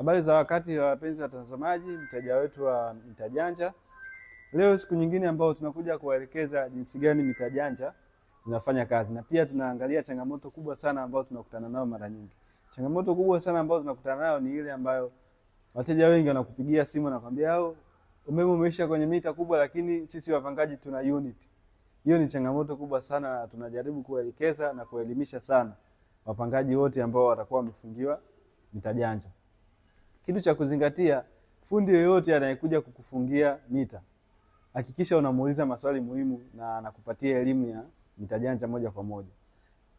Habari za wakati wa wapenzi watazamaji, mteja wetu wa Mita Janja. Leo siku nyingine ambayo tunakuja kuwaelekeza jinsi gani mita janja zinafanya kazi, na pia tunaangalia changamoto kubwa sana ambayo tunakutana nayo mara nyingi. Changamoto kubwa sana ambayo tunakutana nayo ni ile ambayo wateja wengi wanakupigia simu na kwambia hao umeme umeisha kwenye mita kubwa, lakini sisi wapangaji tuna unit. Hiyo ni changamoto kubwa sana, na tunajaribu kuwaelekeza na kuelimisha sana wapangaji wote ambao watakuwa wamefungiwa mita janja. Kitu cha kuzingatia, fundi yoyote anayekuja kukufungia mita, hakikisha unamuuliza maswali muhimu na anakupatia elimu ya mita janja moja kwa moja.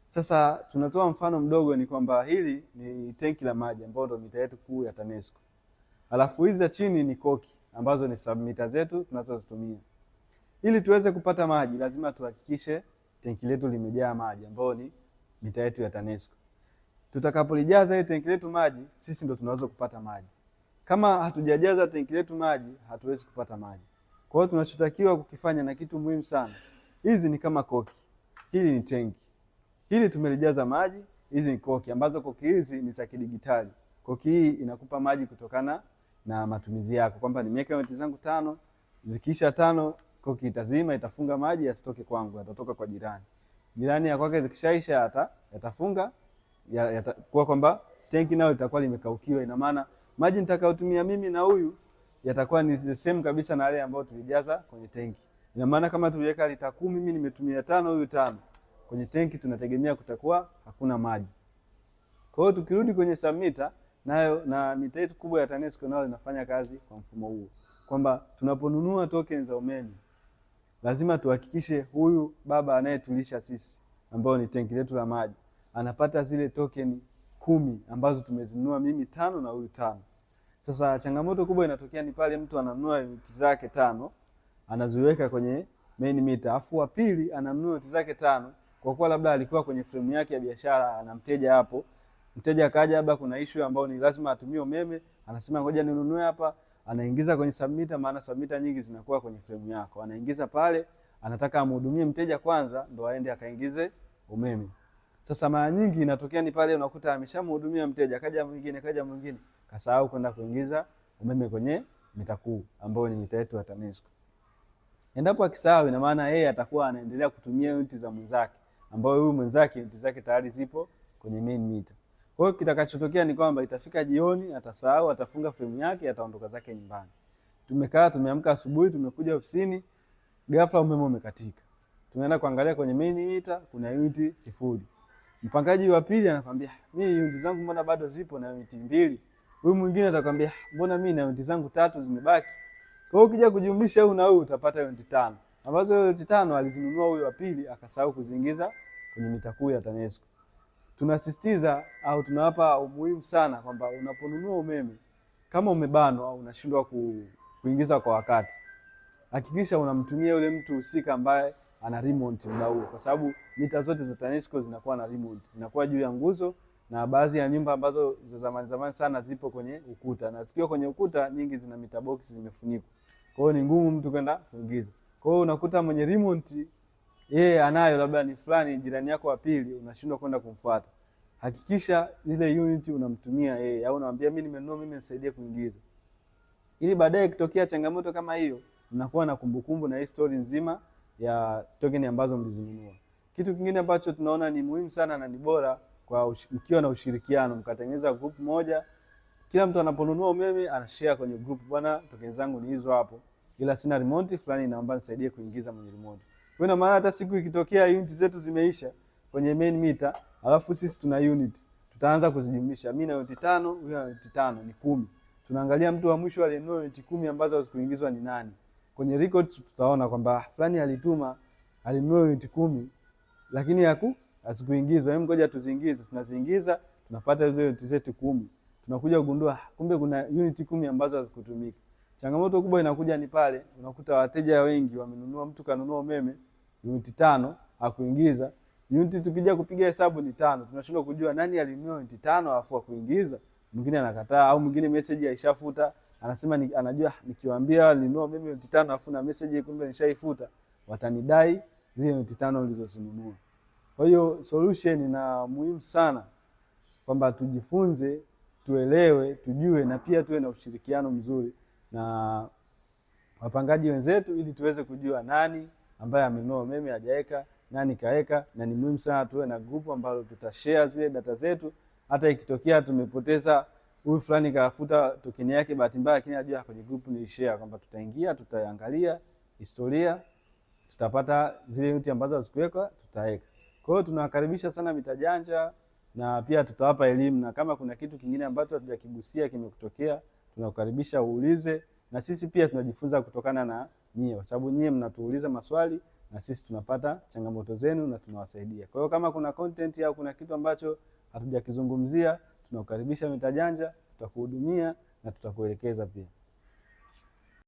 Sasa tunatoa mfano mdogo, ni kwamba hili ni tenki la maji ambayo ndio mita yetu kuu ya TANESCO, alafu hizi za chini ni koki ambazo ni submita zetu tunazozitumia. Ili tuweze kupata maji, lazima tuhakikishe tenki letu limejaa maji ambayo ni mita yetu ya TANESCO. Tutakapolijaza ile tenki letu maji, sisi ndo tunaweza kupata maji. Kama hatujajaza tenki letu maji, hatuwezi kupata maji. Kwa hiyo tunachotakiwa kukifanya na kitu muhimu sana, hizi ni kama koki, hili ni tenki, hili tumelijaza maji, hizi ni koki ambazo koki hizi ni za kidigitali. Koki hii inakupa maji kutokana na matumizi yako, kwamba nimeweka unit zangu 5, zikiisha 5 koki itazima, itafunga maji yasitoke kwangu, yatatoka kwa jirani. Jirani ya kwake zikishaisha yatafunga yatakuwa kwamba tenki nayo litakuwa limekaukiwa. Ina maana maji nitakayotumia mimi na huyu yatakuwa ni the same kabisa na yale ambayo tulijaza kwenye tenki. Ina maana kama tuliweka lita 10, mimi nimetumia 5, huyu 5, kwenye tenki tunategemea kutakuwa hakuna maji. Kwa hiyo tukirudi kwenye submita nayo na mita yetu kubwa ya TANESCO nayo inafanya kazi kwa mfumo huo, kwamba tunaponunua token za umeme lazima tuhakikishe huyu baba anayetulisha sisi ambao ni tenki letu la maji anapata zile token 10 ambazo tumezinunua, mimi 5 na huyu 5. Sasa changamoto kubwa inatokea ni pale mtu ananunua unit zake 5 anaziweka kwenye main meter, afu wa pili ananunua unit zake 5 kwa kuwa labda alikuwa kwenye frame yake ya biashara ana mteja hapo, mteja akaja labda kuna issue ambayo ni lazima atumie umeme, anasema ngoja ninunue hapa, anaingiza kwenye submitter, maana submitter nyingi zinakuwa kwenye frame yako, anaingiza pale, anataka amhudumie mteja kwanza ndo aende akaingize umeme. Sasa mara nyingi inatokea ni pale unakuta ameshamhudumia mteja, kaja mwingine, kaja mwingine, kasahau kwenda kuingiza umeme kwenye mita kuu ambayo ni mita yetu ya TANESCO. Endapo akisahau, ina maana yeye atakuwa anaendelea kutumia unit za mwenzake, ambayo huyu mwenzake unit zake tayari zipo kwenye main meter. Kwa hiyo kitakachotokea ni kwamba itafika jioni, atasahau, atafunga frame yake, ataondoka zake nyumbani. Tumekaa, tumeamka asubuhi, tumekuja ofisini, ghafla umeme umekatika. Tunaenda kuangalia kwenye main meter kuna unit 0. Mpangaji wa pili anakwambia mimi unit zangu mbona bado zipo na unit 2. Huyu mwingine atakwambia mbona mimi na unit zangu 3 zimebaki. Kwa hiyo ukija kujumlisha huyu na huyu utapata unit 5 ambazo unit 5 alizinunua huyu wa pili akasahau kuziingiza kwenye mita kuu ya TANESCO. Tunasisitiza au tunawapa umuhimu sana kwamba unaponunua umeme kama umebanwa au unashindwa kuingiza kwa wakati, hakikisha unamtumia yule mtu husika ambaye ana remote muda huo, kwa sababu mita zote za TANESCO zinakuwa na remote, zinakuwa juu ya nguzo, na baadhi ya nyumba ambazo za zamani zamani sana zipo kwenye ukuta, na zikiwa kwenye ukuta nyingi zina mita box zimefunikwa, kwa hiyo ni ngumu mtu kwenda kuingiza. Kwa hiyo unakuta mwenye remote yeye anayo labda ni fulani jirani yako wa pili, unashindwa kwenda kumfuata. Hakikisha ile unit unamtumia yeye, au unamwambia mimi nimenunua, mimi nisaidie kuingiza, ili baadaye ikitokea changamoto kama hiyo mnakuwa na kumbukumbu na history nzima ya token ambazo mlizinunua. Kitu kingine ambacho tunaona ni muhimu sana na ni bora kwa mkiwa na ushirikiano, mkatengeneza group moja, kila mtu anaponunua umeme anashare kwenye group, bwana token zangu ni hizo hapo, ila sina remote fulani, naomba nisaidie kuingiza mwenye remote. Kwa hiyo maana hata siku ikitokea unit zetu zimeisha kwenye main meter, alafu sisi tuna unit, tutaanza kuzijumlisha. Mimi na unit 5, huyu ana unit 5, ni 10. Tunaangalia mtu wa mwisho aliyenunua unit 10 ambazo hazikuingizwa ni nani. Kwenye records tutaona kwamba fulani alituma, alinunua unit 10 lakini hazikuingizwa. Hebu ngoja tuziingize. Tunaziingiza, tunapata hizo unit zetu 10. Tunakuja kugundua kumbe kuna unit 10 ambazo hazikutumika. Changamoto kubwa inakuja ni pale unakuta wateja wengi wamenunua, mtu kanunua umeme unit 5 hakuingiza. Unit tukija kupiga hesabu ni 5, tunashindwa kujua nani alinunua unit 5 alafu hakuingiza. Mwingine anakataa, au mwingine message haishafuta, anasema ni, anajua nikiwaambia nilinunua mimi unit 5 alafu na message kumbe nishaifuta, watanidai zile unit 5nilizozinunua. Kwa hiyo solution na muhimu sana kwamba tujifunze tuelewe, tujue na pia tuwe na ushirikiano mzuri na wapangaji wenzetu ili tuweze kujua nani ambaye amenunua umeme hajaweka, nani kaeka, na ni muhimu sana tuwe na grupu ambalo tutashare zile data zetu. Hata ikitokea tumepoteza, huyu fulani kafuta tokeni yake bahati mbaya, lakini ajua kwenye grupu ni share kwamba tutaingia, tutaangalia historia, tutapata zile unit ambazo hazikuwekwa, tutaweka. Kwa hiyo tunawakaribisha sana mita janja na pia tutawapa elimu, na kama kuna kitu kingine ambacho hatujakigusia kimekutokea, tunakukaribisha uulize, na sisi pia tunajifunza kutokana na nyie, kwa sababu nyie mnatuuliza maswali na sisi tunapata changamoto zenu na tunawasaidia. Kwa hiyo kama kuna content au kuna kitu ambacho hatujakizungumzia, tunakukaribisha mita janja, tutakuhudumia na tutakuelekeza pia.